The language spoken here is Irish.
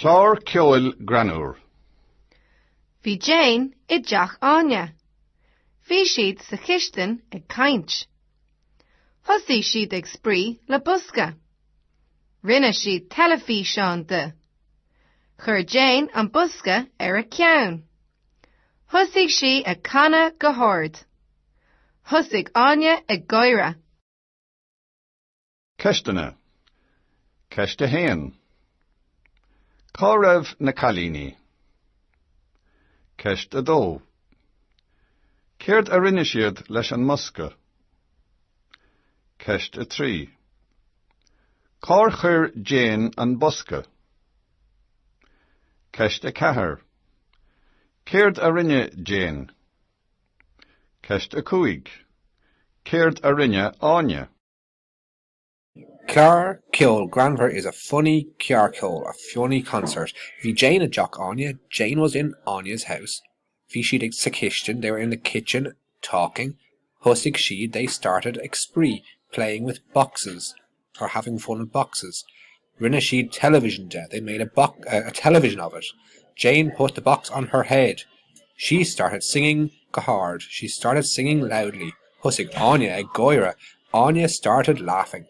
Clár ceoil greannmhar. Bhí Jane i dteach Áine. Bhí siad sa chistin ag caint. Thosaigh siad ag spraoi le bosca. Rinne siad teilifíseán de. Chuir Jane an bosca ar a ceann. Thosaigh sí ag canadh go hard. Thosaigh Áine ag gáire. Ceisteanna. Ceist 1. Cá raibh na cailíní? Ceist 2. Céard a rinne siad leis an mbosca? Ceist 3. Cár chuir Jane an bosca? Ceist 4. Céard a rinne Jane? Ceist 5. Céard a rinne Áine? Clár ceoil greannmhar is a funny cearceol, a funny concert. Bhí Jane i dteach Áine, Jane was in Áine's house. Bhí siad ag sa chistin, they were in the kitchen talking. Thosaigh siad, they started ag spraoi, playing with boxes or having fun with boxes. Rinne siad television de, they made a, box, a television of it. Jane put the box on her head. She started singing go hard. She started singing loudly. Thosaigh Áine ag gáire. Áine started laughing.